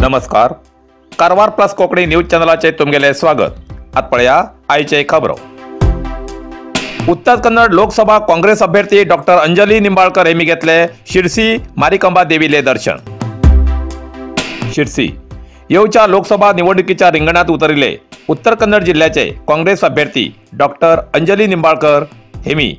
नमस्कार, Karwar plus Konkani news चॅनलाचे तुमगेले स्वागत। आत पळया आयचे खबरो। उत्तर कन्नड लोकसभा काँग्रेस अभ्यर्थी डॉक्टर अंजली निंबाळकर हेमी घेतले शिरसी मारिकंबा देवीले दर्शन। शिरसी येवच्या लोकसभा निवडणुकीच्या रिंगणात उतरिले उत्तर कन्नड जिल्ह्याचे काँग्रेस अभ्यर्थी डॉक्टर अंजली निंबाळकर हेमी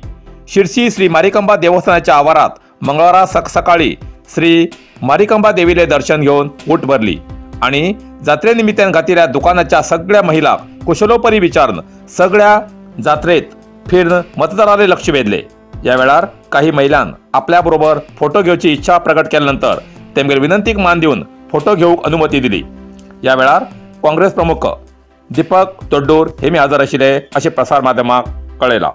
शिरसी श्री मारिकंबा देवस्थानाच्या आवारात मंगळवारा सकाळी श्री मारिकंबा देवीले दर्शन घेऊन ऊट भरली आणि जात्रे निमित्तान घातिल्या दुकानाच्या सगळ्या महिला कुशलोपरी विचारून सगळ्या जात्रेत फिरून मतदाराले लक्ष वेधले। या वेळार काही महिलां आपल्याबरोबर फोटो घेवची इच्छा प्रकट केल्यानंतर तेमगेर विनंतीक मान देऊन फोटो घेऊक अनुमती दिली। या वेळार काँग्रेस प्रमुख दीपक तोड्डूर हे मी हजर आशिल्ले अशें प्रसार माध्यमाक कळयलां।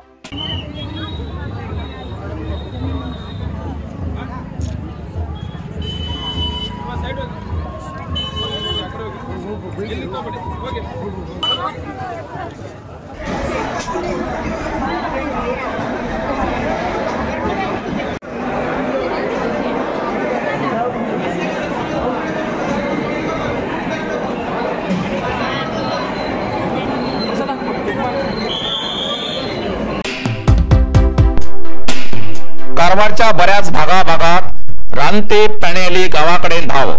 कारवारच्या बऱ्याच भागाभागात रानते प्राण्याली गावाकडे धाव।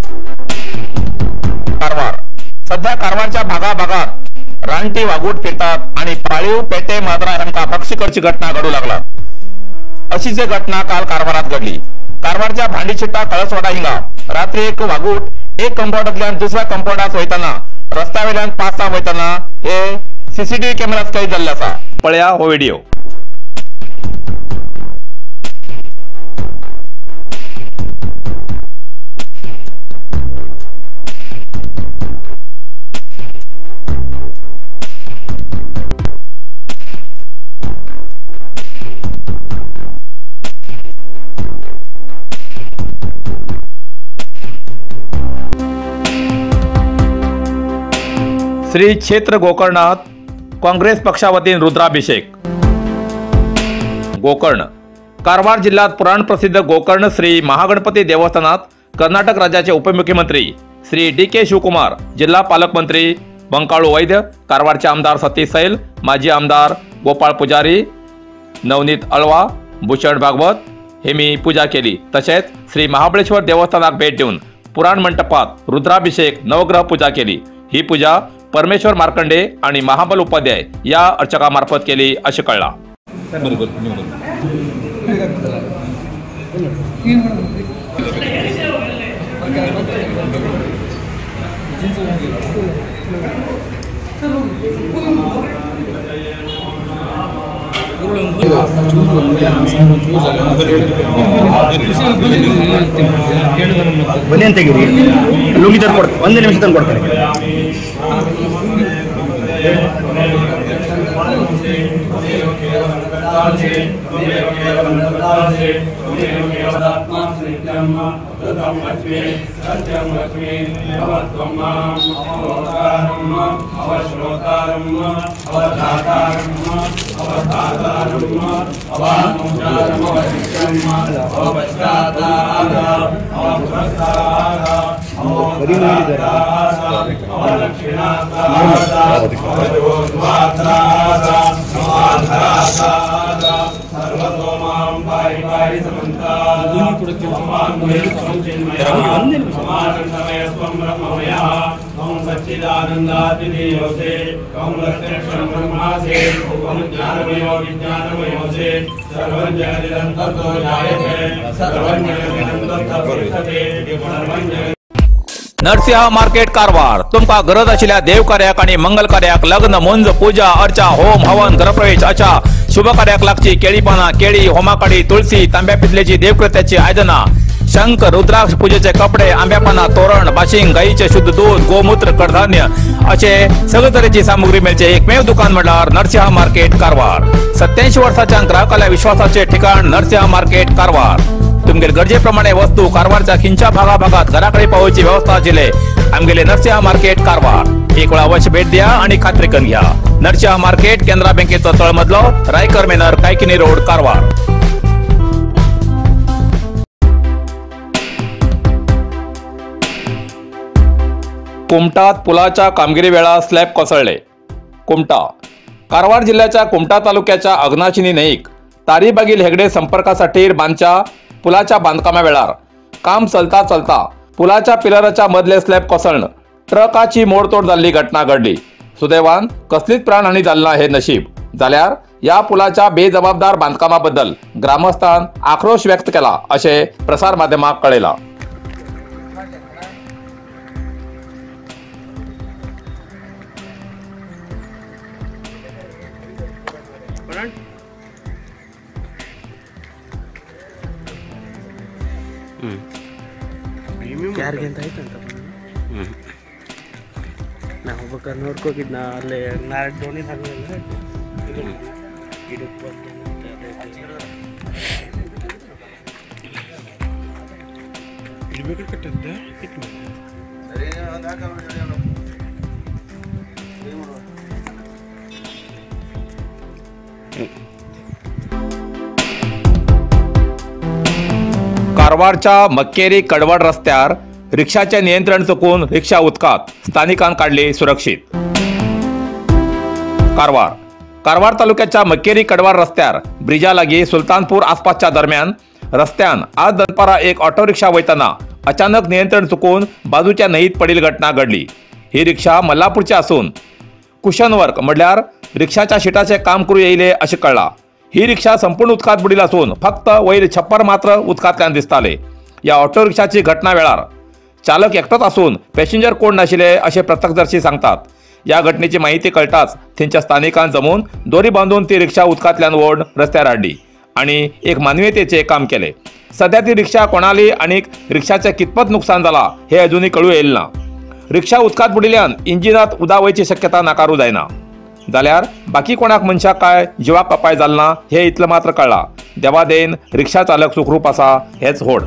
कारवार सध्या कारवारच्या भागाभागात रानटी वाघूट फिरतात आणि पाळीव पेटे माजरा ह्यांका भक्षी करची घटना घडू लागला। अशीच एक घटना काल कारवारात घडली। कारवारच्या भांडीचिट्टा कळसवाडा हिंगा रात्री एक वाघूट एक कंपाऊंडांतल्यान दुसऱ्या कंपाऊंडात वयताना रस्त्यावेल्यान पासा वयताना हे सीसीटीव्ही कॅमेरात कैद जाल्ले आसा। पळया हो व्हिडिओ। श्री क्षेत्र गोकर्णात काँग्रेस पक्षावतीन रुद्राभिषेक। गोकर्ण कारवार जिल्ह्यात पुराण प्रसिद्ध गोकर्ण श्री महागणपती देवस्थानात कर्नाटक राज्याचे उपमुख्यमंत्री श्री डी के शिवकुमार, जिल्हा पालकमंत्री बंकाळू वैद्य, कारवारचे आमदार सतीश सैल, माजी आमदार गोपाळ पुजारी, नवनीत अळवा, भूषण भागवत हे मी पूजा केली। तसेच श्री महाबळेश्वर देवस्थानाक भेट देऊन पुराण मंटपात रुद्राभिषेक नवग्रह पूजा केली। ही पूजा परमेश्वर मार्कंडे आणि महाबल उपाध्याय या अर्चकामार्फत केली असे कळला। ಬನ್ನಿ ಅಂತ ಲುಂಗಿ ತಂದು ಕೊಡ್ತಾರೆ, ಒಂದೇ ನಿಮಿಷ ತಂದು ಕೊಡ್ತಾರೆ. नरसिंहा मार्केट कारवार तुमका गरज आशिल्ल्या देवकार्याक आणि मंगल कार्याक लग्न, मुंज, पूजा अर्चा, होम हवन, गृहप्रवेश अशा शुभ कार्याक लागची केळी पाना, केळी, होमाकाडी, तुळसी, तांब्या पितलेची देवकृत्याची आयदना, शंख, रुद्राक्ष, पूजेचे कपडे, आंब्या पाना, तोरण, बाशिंग, गाईचे शुद्ध दूध, गोमूत्र, कडधान्य असे सगळे तरेची सामुग्री मेळचे एकमेव दुकान म्हळ्यार नरसिंहा मार्केट कारवार। 87 वर्षाच्या ग्राहकाला विश्वासाचे ठिकाण नरसिंहा मार्केट कारवार। तुमगेल गरजेप्रमाणे वस्तू कारवारच्या खिंच्या भागाभागात घराकडे पावोवची व्यवस्था आशिल्ले आमगेले नरसिंहा मार्केट कारवार। एक वेळा अवश्य भेट द्या आणि खात्री करून घ्या. नरसिंहा मार्केट, केनरा बँकेचो तळमजलो, रायकर मेनर, कायकिनी रोड, कारवार. कुमटात पुलाच्या कामगिरी वेळा स्लॅब कोसळले. कुमटा कारवार जिल्ह्याच्या कुमटा तालुक्याच्या अग्नाशिनी न्हंयेक तारीबागील हेगडे संपर्कासाठी बांधच्या पुलाच्या बांधकामा वेळार काम चलता चलता पुलाच्या पिलराच्या मदले स्लॅब कोसळून ट्रकाची मोडतोड जाल्ली घटना घडली. सुदैवान कसलीच प्राणहानी जाली ना हे नशीब. जाल्यार या पुलाच्या बेजबाबदार बांधकामाबद्दल ग्रामस्थान आक्रोश व्यक्त केला अशें प्रसार माध्यमाक कळयलां. ಯಾರಿಗಂತ ಆಯ್ತಂತ ನಾವು ಬೇಕಾದ್ರೆ ನೋಡ್ಕೋಗಿದ್ನ ಅಲ್ಲಿ ನಾಳೆ ದೋಣಿ ಹಾಕಲಿಲ್ಲ ಗಿಡಕ್ಕೆ ಬಂದು ಇಡಬೇಕು ಕಟ್ಟದ್ದ ಇಟ್ಟು. कारवारच्या मक्केरी कडवड रस्त्यार रिक्षाचे नियंत्रण चुकून रिक्षा उदकात, स्थानिकांक काडली सुरक्षीत. कारवार कारवार तालुक्याच्या मक्केरी कडवाड रस्त्यार ब्रिजा लागीं सुलतानपूर आसपासच्या दरम्यान रस्त्यान आज दनपारा एक ऑटो रिक्षा वयतना अचानक नियंत्रण चुकून बाजूच्या न्हंयेत पडिल घटना घडली. ही रिक्षा मल्लापूरची आसून कुशन वर्क म्हणल्यार रिक्षाच्या शिटाचे काम करू येयले अशें कळ्ळां. ही रिक्षा संपूर्ण उदकांत बुडिल्ली आसून फक्त वयर छप्पर मात्र उदकांतल्यान दिसताले. ह्या ऑटो रिक्षाची घटना वेळार चालक एकटोच आसून पॅसेंजर कोण नाशिल्ले अशें प्रत्यक्षदर्शी सांगतात. ह्या घटनेची माहिती कळटाच थंयच्या स्थानिकान जमून दोरी बांदून ती रिक्षा उदकांतल्यान ओढ रस्त्यार हाडली आनी एक मानवीयतेचें काम केलें. सध्या ती रिक्षा कोणाली आनी रिक्षाचें कितपत नुकसान जालां हें अजुनूय कळूं येयलें ना. रिक्षा उदकांत बुडिल्ल्यान इंजिनांत उदक वयची शक्यता नाकारू जायना. जाल्यार बाकी कोणाक मनशाक काय जिवाक अपाय जालो ना हें इतलें मात्र कळ्ळां. देवा देन रिक्षा चालक सुखरूप आसा हेच व्हड.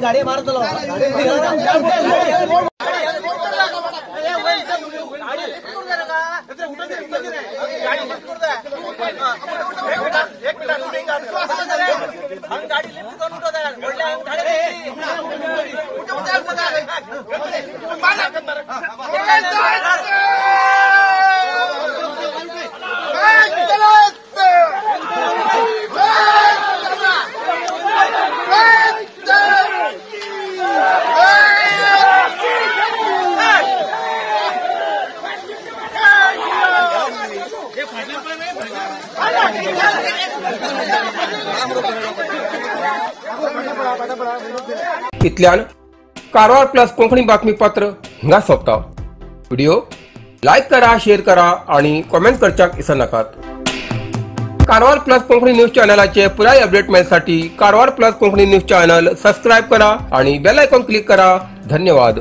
गाडी मारतलो गाडी इतल्यान कारवार प्लस कोंकणी बातमीपत्र हिंगा सोंपता. व्हिडिओ लायक करा, शेअर करा आणि कॉमेंट करच्याक विसरनाकात. कारवार प्लस कोंकणी न्यूज चॅनलाचे पुराय update मेळसाठी Karwar plus Konkani news channel subscribe करा आणि बेल आयकॉन क्लिक करा. धन्यवाद.